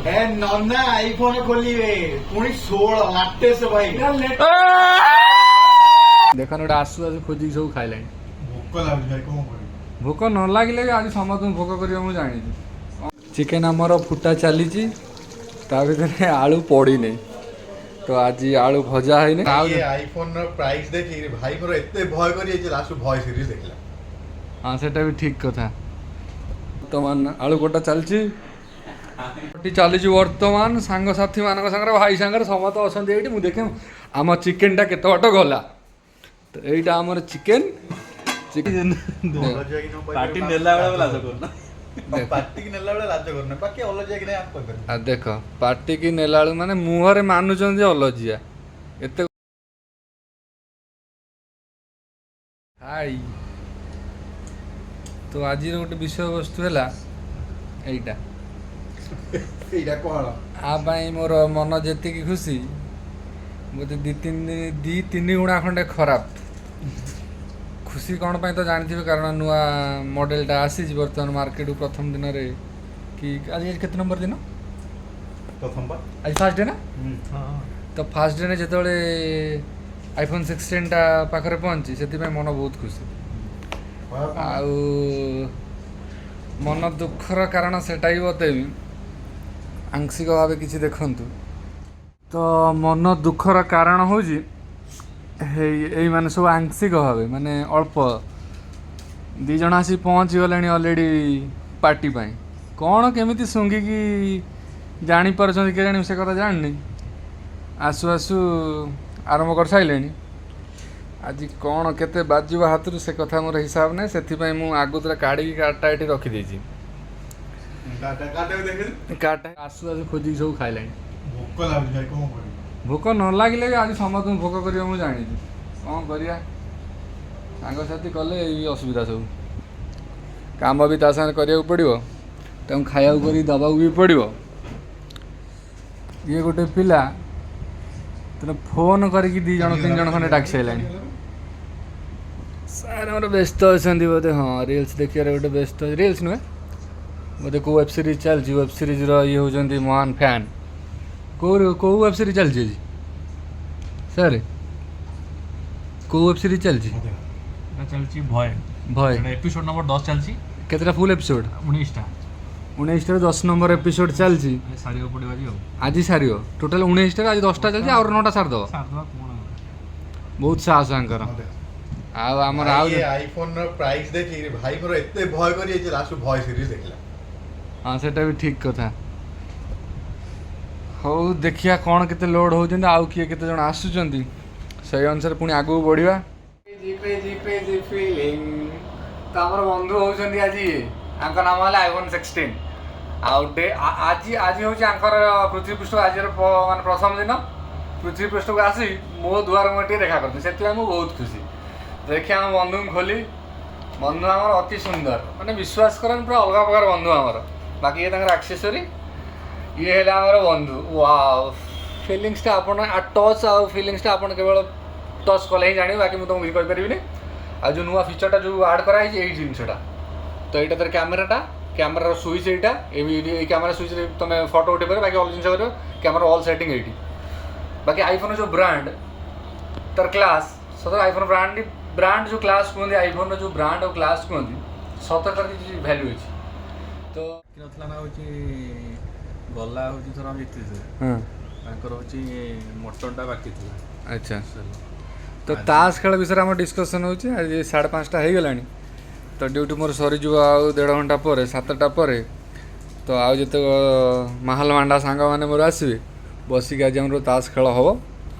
ଏ ନନା, ଆଇଫୋନ ଖୋଲିବେ ପୁଣି 16 ଲାଟେଷ୍ଟ ଭାଇ। ଦେଖ, ଗୋଟେ ଆସୁ ଆସୁ ଖୋଜିକି ସବୁ ଖାଇଲାଣି। ଭୋକ ଲାଗୁଛି ଭାଇ, କଣ କରିବି? ଭୋକ ନ ଲାଗିଲେ ବି ଆଜି ସମସ୍ତଙ୍କୁ ଭୋକ କରିବ, ମୁଁ ଜାଣିଛି। ଚିକେନ ଆମର ଫୁଟା ଚାଲିଛି, ତା ଭିତରେ ଆଳୁ ପଡ଼ିନି ତ ଆଜି ଆଳୁ ଭଜା ହେଇନି ଆଉ। ଆଇଫୋନ ର ପ୍ରାଇସ୍ ଦେଖି ଭାଇ ମୋର ଏତେ ଭୟ କରି ଯାଇଛି, ଲାଷ୍ଟ ଭୟ ସିରିଜ ଦେଖିଲା। ହଁ, ସେଟା ବି ଠିକ କଥା। ବର୍ତ୍ତମାନ ଆଳୁ କଟା ଚାଲିଛି, ଚାଲିଛି ବର୍ତ୍ତମାନ। ସାଙ୍ଗସାଥି ମାନଙ୍କ ସାଙ୍ଗରେ, ଭାଇ ସାଙ୍ଗରେ ସମସ୍ତେ ଅଛନ୍ତି ଏଇଠି। ମୁଁ ଦେଖେ ଆମ ଚିକେନଟା କେତେ ବାଟ ଗଲା। ତ ଏଇଟା ଆମର ଚିକେନ ଚିକେନ। ପାଟି ନେଲା ବେଳେ ଲାଜ କରୁନା। ପାଟିକି ନେଲା ବେଳେ ଲାଜ କରୁନା, ବାକି ଅଲଜିଆ କି ନାହିଁ ଆମେ କହିପାରିବୁ। ଆଉ ଦେଖ, ପାଟିକି ନେଲା ବେଳକୁ ମାନେ ମୁହଁରେ ମାନୁଛନ୍ତି ଅଲଜିଆ ଏତେ। ହାଇ, ତ ଆଜିର ଗୋଟେ ବିଷୟବସ୍ତୁ ହେଲା ଏଇଟା। ଏଇଟା କଣ? ଆ ପାଇଁ ମୋର ମନ ଯେତିକି ଖୁସି, ବୋଧେ ଦି ତିନି ଦି ତିନି ଗୁଣା ଖଣ୍ଡେ ଖରାପ। ଖୁସି କ'ଣ ପାଇଁ ତ ଜାଣିଥିବେ, କାରଣ ନୂଆ ମଡ଼େଲଟା ଆସିଛି ବର୍ତ୍ତମାନ ମାର୍କେଟକୁ ପ୍ରଥମ ଦିନରେ କି ଆଜି କେତେ ନମ୍ବର ଦିନ? ପ୍ରଥମ ପା। ଆଜି ଫାର୍ଷ୍ଟ ଡେ ନା? ତ ଫାର୍ଷ୍ଟ ଡେରେ ଯେତେବେଳେ ଆଇଫୋନ୍ 16ଟା ପାଖରେ ପହଞ୍ଚି, ସେଥିପାଇଁ ମନ ବହୁତ ଖୁସି। ଆଉ ମନ ଦୁଃଖର କାରଣ ସେଟା ବି ବତେଇବି ଆଂଶିକ ଭାବେ କିଛି। ଦେଖନ୍ତୁ ତ, ମନ ଦୁଃଖର କାରଣ ହେଉଛି ହେଇ ଏଇମାନେ ସବୁ ଆଂଶିକ ଭାବେ, ମାନେ ଅଳ୍ପ ଦୁଇ ଜଣ ଆସି ପହଞ୍ଚିଗଲେଣି ଅଲରେଡ଼ି ପାର୍ଟି ପାଇଁ। କ'ଣ କେମିତି ଶୁଙ୍ଘିକି ଜାଣିପାରୁଛନ୍ତି କେଜାଣି, ସେ କଥା ଜାଣିନି। ଆସୁ ଆସୁ ଆରମ୍ଭ କରିସାରିଲେଣି। ଆଜି କ'ଣ କେତେ ବାଜିବ ହାତରୁ, ସେ କଥା ମୋର ହିସାବ ନାହିଁ। ସେଥିପାଇଁ ମୁଁ ଆଗତୁରା କାଢ଼ିକି କାର୍ଡ଼ଟା ଏଠି ରଖିଦେଇଛି। କାଟାକୁ ଦେଖିଲୁ? କାର୍ଡ଼ଟା ଆସୁ ଆସୁ ଖୋଜିକି ସବୁ ଖାଇଲାଣି। ଭୋକ ଲାଗୁଛି ଭାଇ, କଣ କରିବି? ଭୋକ ନ ଲାଗିଲେ ବି ଆଜି ସମସ୍ତଙ୍କୁ ଭୋକ କରିବ, ମୁଁ ଜାଣିଛି। କ'ଣ କରିବା, ସାଙ୍ଗସାଥି କଲେ ଏଇ ଅସୁବିଧା ସବୁ। କାମ ବି ତା ସାଙ୍ଗରେ କରିବାକୁ ପଡ଼ିବ, ତାଙ୍କୁ ଖାଇବାକୁ କରିକି ଦେବାକୁ ବି ପଡ଼ିବ। ଇଏ ଗୋଟେ ପିଲା ତେଣୁ ଫୋନ୍ କରିକି ଦୁଇ ଜଣ ତିନି ଜଣ ଖଣ୍ଡେ ଡାକି ସାରିଲାଣି। ସାର୍ ଆମର ବ୍ୟସ୍ତ ଅଛନ୍ତି ବୋଧେ। ହଁ, ରିଲ୍ସ ଦେଖିବାରେ ଗୋଟେ ବ୍ୟସ୍ତ। ରିଲ୍ସ ନୁହେଁ ବୋଧେ, କେଉଁ ୱେବ୍ ସିରିଜ୍ ଚାଲିଛି, ୱେବ୍ ସିରିଜ୍ର ଇଏ ହେଉଛନ୍ତି ମହାନ ଫ୍ୟାନ୍। କେଉଁ କେଉଁ ୱେବ୍ ସିରିଜ୍ ଚାଲିଛି ଆଜି ସାର୍? କେଉଁ ୱେବ୍ ସିରିଜ୍ ଚାଲିଛି? ଏଟା ଚାଲିଛି ଭୟ। ଭୟ। ଏପିସୋଡ ନମ୍ବର 10 ଚାଲିଛି। କେତେଟା ଫୁଲ୍ ଏପିସୋଡ଼? 19ଟା। 19ଟାରୁ 10 ନମ୍ବର ଏପିସୋଡ଼ ଚାଲିଛି। ସାରିବାକୁ ପଡ଼ିବ ଆଜି ଆଉ। ଆଜି ସାରିବ। ଟୋଟାଲ୍ 19ଟାରୁ ଆଜି 10ଟା ଚାଲିଛି, ଆଉ 9ଟା ସାରିଦେବ। ସାରିଦେବା କ'ଣ? ବହୁତ ସାହସ ଆଙ୍କର। ଆଉ ଆମର ଆଉ ଆଇଫୋନ ର ପ୍ରାଇସ୍ ଦେଖି ଭାଇ ମୋର ଏତେ ଭୟ କରି ଯାଇଛି, ଲାଷ୍ଟ ଭୟ ସିରିଜ ଦେଖିଲା। ହଁ, ସେଟା ବି ଠିକ୍ କଥା। ହଉ, ଦେଖିବା କ'ଣ କେତେ ଲୋଡ଼ ହେଉଛନ୍ତି, ଆଉ କିଏ କେତେ ଜଣ ଆସୁଛନ୍ତି, ସେଇ ଅନୁସାରେ ପୁଣି ଆଗକୁ ବଢ଼ିବା। Crazy crazy feeling. ତ ଆମର ବନ୍ଧୁ ହେଉଛନ୍ତି ଆଜି, ଆଙ୍କ ନାମ ହେଲା ଆଇଫୋନ୍ 16। ଆଉ ଡେ ଆଜି ଆଜି ହେଉଛି ଆଙ୍କର ପୃଥିବୀ ପୃଷ୍ଠକୁ ଆଜିର ମାନେ ପ୍ରଥମ ଦିନ। ପୃଥିବୀ ପୃଷ୍ଠକୁ ଆସି ମୋ ଦୁଆର ମୁହଁ ଟିକେ ଦେଖା କରୁଛନ୍ତି, ସେଥିପାଇଁ ମୁଁ ବହୁତ ଖୁସି। ଦେଖିବା ଆମ ବନ୍ଧୁଙ୍କୁ ଖୋଲି। ବନ୍ଧୁ ଆମର ଅତି ସୁନ୍ଦର, ମାନେ ବିଶ୍ୱାସ କରନି, ପୁରା ଅଲଗା ପ୍ରକାର ବନ୍ଧୁ ଆମର। ବାକି ଇଏ ତାଙ୍କର ଆକ୍ସେସରି, ଇଏ ହେଲା ଆମର ବନ୍ଧୁ। ୱାଓ, ଫିଲିଙ୍ଗସଟା ଆପଣ ଟଚ୍ ଆଉ ଫିଲିଙ୍ଗସଟା ଆପଣ କେବଳ ଟଚ୍ କଲେ ହିଁ ଜାଣିବେ, ବାକି ମୁଁ ତୁମକୁ କିଛି କହିପାରିବିନି। ଆଉ ଯେଉଁ ନୂଆ ଫିଚରଟା ଯେଉଁ ଆଡ଼୍ କରାହେଇଛି ଏଇ ଜିନିଷଟା, ତ ଏଇଟା ତାର କ୍ୟାମେରାଟା, କ୍ୟାମେରାର ସୁଇଚ୍ ଏଇଟା। ଏଇ ଏଇ କ୍ୟାମେରା ସୁଇଚ୍ରେ ତୁମେ ଫଟୋ ଉଠେଇ ପାରିବ, ବାକି ଅଲ୍ ଜିନିଷ କରିବ। କ୍ୟାମେରା ଅଲ୍ ସେଟିଂ ଏଇଠି। ବାକି ଆଇଫୋନ୍ର ଯେଉଁ ବ୍ରାଣ୍ଡ, ତାର କ୍ଲାସ୍, ସତରେ ଆଇଫୋନ୍ ବ୍ରାଣ୍ଡ ବ୍ରାଣ୍ଡ ଯେଉଁ କ୍ଲାସ୍ କୁହନ୍ତି, ଆଇଫୋନ୍ର ଯେଉଁ ବ୍ରାଣ୍ଡ ଆଉ କ୍ଲାସ୍ କୁହନ୍ତି, ସତରେ ତାର କିଛି ଭ୍ୟାଲ୍ୟୁ ଅଛି ତ। ନଥିଲା ନା, ହେଉଛି ଗଲା ହେଉଛି ଥର ଆମେ ଜିତିଥିଲେ, ହଁ। ତାଙ୍କର ହେଉଛି ମଟନଟା ବାକି ଥିଲା। ଆଚ୍ଛା, ତ ତାସ ଖେଳ ବିଷୟରେ ଆମର ଡିସ୍କସନ୍ ହେଉଛି। ଆଜି 5:30 ହେଇଗଲାଣି, ତ ଡ୍ୟୁଟି ମୋର ସରିଯିବ ଆଉ ଦେଢ଼ ଘଣ୍ଟା ପରେ, 7ଟା ପରେ। ତ ଆଉ ଯେତେକ ମାହାଲ ମାଣ୍ଡା ସାଙ୍ଗମାନେ ମୋର ଆସିବେ, ବସିକି ଆଜି ଆମର ତାସ ଖେଳ ହେବ।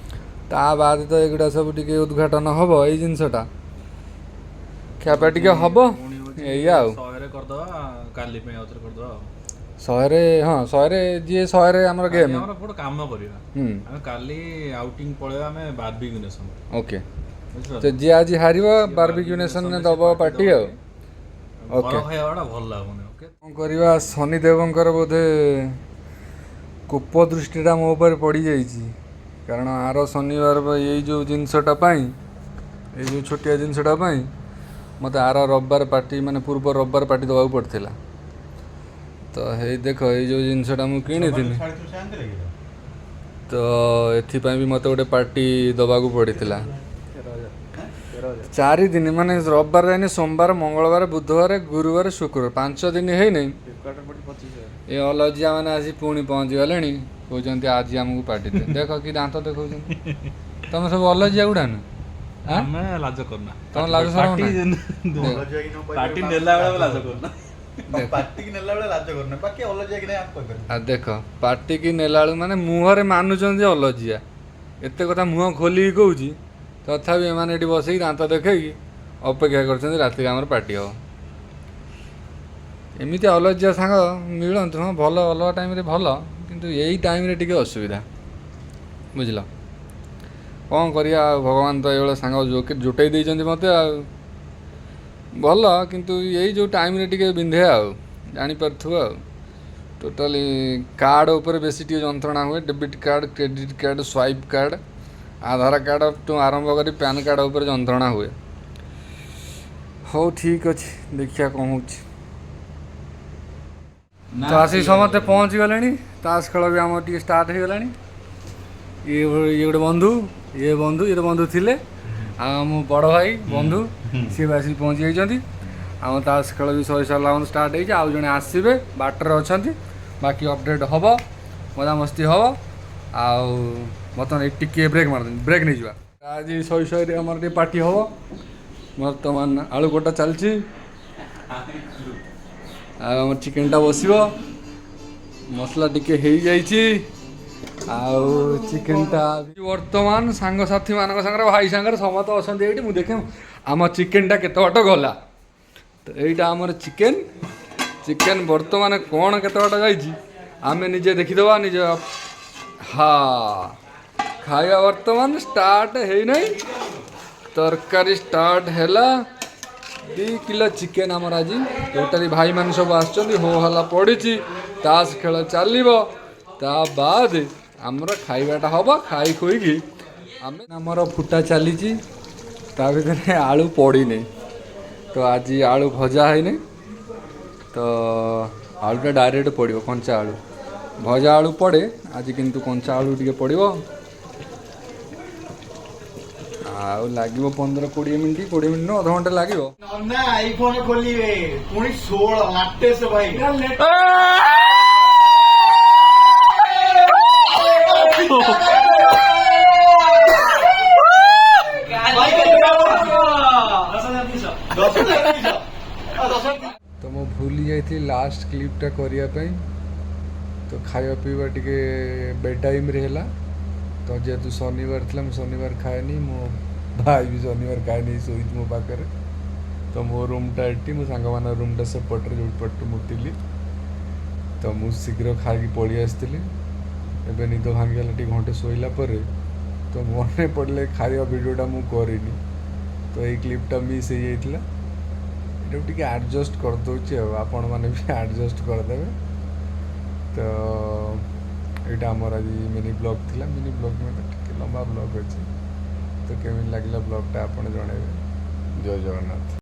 ତା ବାଦ ତ ଏଗୁଡ଼ା ସବୁ ଟିକେ ଉଦ୍ଘାଟନ ହେବ, ଏଇ ଜିନିଷଟା ଖିଆପିଆ ଟିକେ ହେବ। ପୁଣି ହେଉଛି ଏଇଆ ଆଉ। 100ରେ କରିଦେବା, କାଲି ପାଇଁ ଆଉଥରେ କରିଦେବା ଆଉ। 100ରେ, ହଁ, 100ରେ ଯିଏ 100ରେ ଆମର କାଲି ଗେମ୍। ଆମର ଗୋଟେ କାମ କରିବା। ଆମେ କାଲି ଆଉଟିଂ ପଳେଇବା ଆମେ ବାର୍ବିକ୍ୟୁ ନେସନ୍। ଓକେ, ତ ଯିଏ ଆଜି ହାରିବ, ବାର୍ବିକ୍ୟୁ ନେସନ୍ରେ ଦେବ ପାର୍ଟି ଆଉ। ଘର ଖାଇବାଟା ଭଲ ଲାଗୁନି, ଓକେ? କ'ଣ କରିବା, ଶନିଦେବଙ୍କର ବୋଧେ କୋପ ଦୃଷ୍ଟିଟା ମୋ ଉପରେ ପଡ଼ିଯାଇଛି। କାରଣ ଆର ଶନିବାର ଏଇ ଯେଉଁ ଜିନିଷଟା ପାଇଁ, ଏଇ ଯେଉଁ ଛୋଟିଆ ଜିନିଷଟା ପାଇଁ ମୋତେ ଆର ରବିବାର ପାର୍ଟି, ମାନେ ପୂର୍ବ ରବିବାର ପାର୍ଟି ଦେବାକୁ ପଡ଼ିଥିଲା। ତ ହେଇ ଦେଖ, ଏଇ ଯେଉଁ ଜିନିଷଟା ମୁଁ କିଣିଥିଲି, ଛାଡ଼ିଥିଲୁ ସେ ଆଣିଥିଲେ କି? ତ ଏଥିପାଇଁ ବି ମୋତେ ଗୋଟେ ପାର୍ଟି ଦେବାକୁ ପଡ଼ିଥିଲା। 4 ଦିନ ମାନେ ରବିବାର ଯାଇନି, ସୋମବାର, ମଙ୍ଗଳବାର, ବୁଧବାର, ଗୁରୁବାର, ଶୁକ୍ରବାର, 5 ଦିନ ହେଇନାହିଁ, ଏ ଅଲଜିଆ ମାନେ ଆସି ପୁଣି ପହଞ୍ଚି ଗଲେଣି। କହୁଛନ୍ତି ଆଜି ଆମକୁ ପାର୍ଟି ଦେ। ଦେଖ କି ଦାନ୍ତ ଦେଖାଉଛନ୍ତି। ତମେ ସବୁ ଅଲଜିଆ ଗୁଡ଼ା ନା ଆଁ? ଆମେ ଲାଜ କରୁନା। ତମ ଲାଜ ସରମ ପାର୍ଟି ନାହିଁ? ଅଲଜିଆ କି ନ ପାର୍ଟି କହିପାରିବୁ। ନେଲା ବେଳେ ବି ଲାଜ କରୁନା। ପାର୍ଟିକି ନେଲା ବେଳେ ଲାଜ କରୁନା, ବାକି ଅଲଜିଆ କି ନାହିଁ ଆମେ କହିପାରିବୁ। ଆଉ ଦେଖ, ପାଟିକି ନେଲା ବେଳକୁ ମାନେ ମୁହଁରେ ମାନୁଛନ୍ତି ଅଲଜିଆ। ଏତେ କଥା ମୁହଁ ଖୋଲିକି କହୁଛି, ତଥାପି ଏମାନେ ଏଠି ବସିକି ଦାନ୍ତ ଦେଖେଇକି ଅପେକ୍ଷା କରୁଛନ୍ତି ରାତିରେ ଆମର ପାର୍ଟି ହବ। ଏମିତି ଅଲଜିଆ ସାଙ୍ଗ ମିଳନ୍ତୁ। ହଁ, ଭଲ, ଅଲଗା ଟାଇମ୍ରେ ଭଲ, କିନ୍ତୁ ଏଇ ଟାଇମ୍ରେ ଟିକେ ଅସୁବିଧା, ବୁଝିଲ? କ'ଣ କରିବା ଆଉ, ଭଗବାନ ତ ଏଇଭଳିଆ ସାଙ୍ଗ ଜୁଟେଇ ଦେଇଛନ୍ତି ମୋତେ। ଆଉ ଭଲ, କିନ୍ତୁ ଏଇ ଯେଉଁ ଟାଇମ୍ରେ ଟିକେ ବିନ୍ଧେ ଆଉ ଜାଣିପାରୁଥିବ। ଆଉ ଟୋଟାଲି କାର୍ଡ଼ ଉପରେ ବେଶୀ ଟିକେ ଯନ୍ତ୍ରଣା ହୁଏ। Debit card, credit card, swipe card, ଆଧାର କାର୍ଡ଼ ଠୁ ଆରମ୍ଭ କରି ପ୍ୟାନ୍ କାର୍ଡ଼ ଉପରେ ଯନ୍ତ୍ରଣା ହୁଏ। ହଉ, ଠିକ୍ ଅଛି, ଦେଖିବା କ'ଣ ହେଉଛି। ତ ଆସିକି ସମସ୍ତେ ପହଞ୍ଚି ଗଲେଣି। ତାସ ଖେଳ ବି ଆମର ଟିକେ ଷ୍ଟାର୍ଟ ହେଇଗଲାଣି। ଇଏ ଗୋଟେ ବନ୍ଧୁ, ଇଏ ବନ୍ଧୁ, ଇଏ ତ ବନ୍ଧୁ ଥିଲେ, ଆଉ ଆମ ବଡ଼ ଭାଇ ବନ୍ଧୁ, ସିଏ ବି ଆସିକି ପହଞ୍ଚି ଯାଇଛନ୍ତି। ଆମ ତାସ ଖେଳ ବି ସରି ସାରିଲା, ଆମର ଷ୍ଟାର୍ଟ ହେଇଛି। ଆଉ ଜଣେ ଆସିବେ, ବାଟରେ ଅଛନ୍ତି। ବାକି ଅପଡ଼େଟ୍ ହେବ, ମଜାମସ୍ତି ହେବ। ଆଉ ବର୍ତ୍ତମାନ ଏଇ ଟିକିଏ ବ୍ରେକ୍ ମାରିଦେବି, ବ୍ରେକ୍ ନେଇଯିବା। ଆଜି ଶୋଇ ଶୋଇରେ ଆମର ଟିକେ ପାର୍ଟି ହେବ। ବର୍ତ୍ତମାନ ଆଳୁ କଟା ଚାଲିଛି ଆଉ ଆମର ଚିକେନଟା ବସିବ। ମସଲା ଟିକେ ହେଇଯାଇଛି ଆଉ ଚିକେନଟା ବର୍ତ୍ତମାନ ସାଙ୍ଗସାଥି ମାନଙ୍କ ସାଙ୍ଗରେ, ଭାଇ ସାଙ୍ଗରେ ସମସ୍ତେ ଅଛନ୍ତି ଏଇଠି। ମୁଁ ଦେଖେ ଆମ ଚିକେନଟା କେତେ ବାଟ ଗଲା। ତ ଏଇଟା ଆମର ଚିକେନ। ଚିକେନ ବର୍ତ୍ତମାନ କ'ଣ କେତେ ବାଟ ଯାଇଛି, ଆମେ ନିଜେ ଦେଖିଦେବା ନିଜ। ହଁ, ଖାଇବା ବର୍ତ୍ତମାନ ଷ୍ଟାର୍ଟ ହେଇନାହିଁ, ତରକାରୀ ଷ୍ଟାର୍ଟ ହେଲା। 2 କିଲୋ ଚିକେନ ଆମର ଆଜି ଟୋଟାଲି। ଭାଇମାନେ ସବୁ ଆସିଛନ୍ତି, ହୋ ହଲ୍ଲା ପଡ଼ିଛି, ତାସ ଖେଳ ଚାଲିବ, ତା ବାଦ ଆମର ଖାଇବାଟା ହବ। ଖାଇ ଖୁଇକି ଆମେ ଆମର ଫୁଟା ଚାଲିଛି, ତା ଭିତରେ ଆଳୁ ପଡ଼ିନି। ତ ଆଜି ଆଳୁ ଭଜା ହେଇନି, ତ ଆଳୁଟା ଡାଇରେକ୍ଟ ପଡ଼ିବ, କଞ୍ଚା ଆଳୁ। ଭଜା ଆଳୁ ପଡ଼େ, ଆଜି କିନ୍ତୁ କଞ୍ଚା ଆଳୁ ଟିକେ ପଡ଼ିବ। ଆଉ ଲାଗିବ 15-20 ମିନିଟ୍, 20 ମିନିଟ୍ ନୁହଁ, ଅଧଘଣ୍ଟା ଲାଗିବ। ନନା ଆଇଫୋନ ଖୋଲିବେ ପୁଣି 16 ଲାଟେଷ୍ଟ ଭାଇ। 10,200। ତ ମୁଁ ଭୁଲି ଯାଇଥିଲି ଲାଷ୍ଟ କ୍ଲିପ୍ଟା କରିବା ପାଇଁ। ତ ଖାଇବା ପିଇବା ଟିକେ ବେଟାଇମ୍ରେ ହେଲା। ତ ଯେହେତୁ ଶନିବାର ଥିଲା, ମୁଁ ଶନିବାର ଖାଏନି, ମୋ ଭାଇ ବି ଶନିବାର ଖାଏନି, ଶୋଇଛି ମୋ ପାଖରେ। ତ ମୋ ରୁମ୍ଟା ଏଠି, ମୋ ସାଙ୍ଗମାନଙ୍କ ରୁମ୍ଟା ସେପଟରେ, ଯେଉଁ ପଟରେ ମୁଁ ଥିଲି। ତ ମୁଁ ଶୀଘ୍ର ଖାଇକି ପଳେଇ ଆସିଥିଲି। ଏବେ ନିଦ ଭାଙ୍ଗିଗଲା ଟିକେ ଘଣ୍ଟେ ଶୋଇଲା ପରେ। ତ ମନେ ପଡ଼ିଲେ ଖାଇବା ଭିଡ଼ିଓଟା ମୁଁ କରିନି, ତ ଏଇ କ୍ଲିପ୍ଟା ମିସ୍ ହେଇଯାଇଥିଲା। ଏଇଟାକୁ ଟିକେ ଆଡ଼ଜଷ୍ଟ କରିଦେଉଛି ଆଉ ଆପଣମାନେ ବି ଆଡ଼ଜଷ୍ଟ କରିଦେବେ। ତ ଏଇଟା ଆମର ଆଜି ମିନି ବ୍ଲଗ୍ ଥିଲା। ମିନି ବ୍ଲଗ୍ ନୁହେଁ ତ, ଟିକେ ଲମ୍ବା ବ୍ଲଗ୍ ଅଛି। ତ କେମିତି ଲାଗିଲା ବ୍ଲଗ୍ଟା ଆପଣ ଜଣାଇବେ। ଜୟ ଜଗନ୍ନାଥ।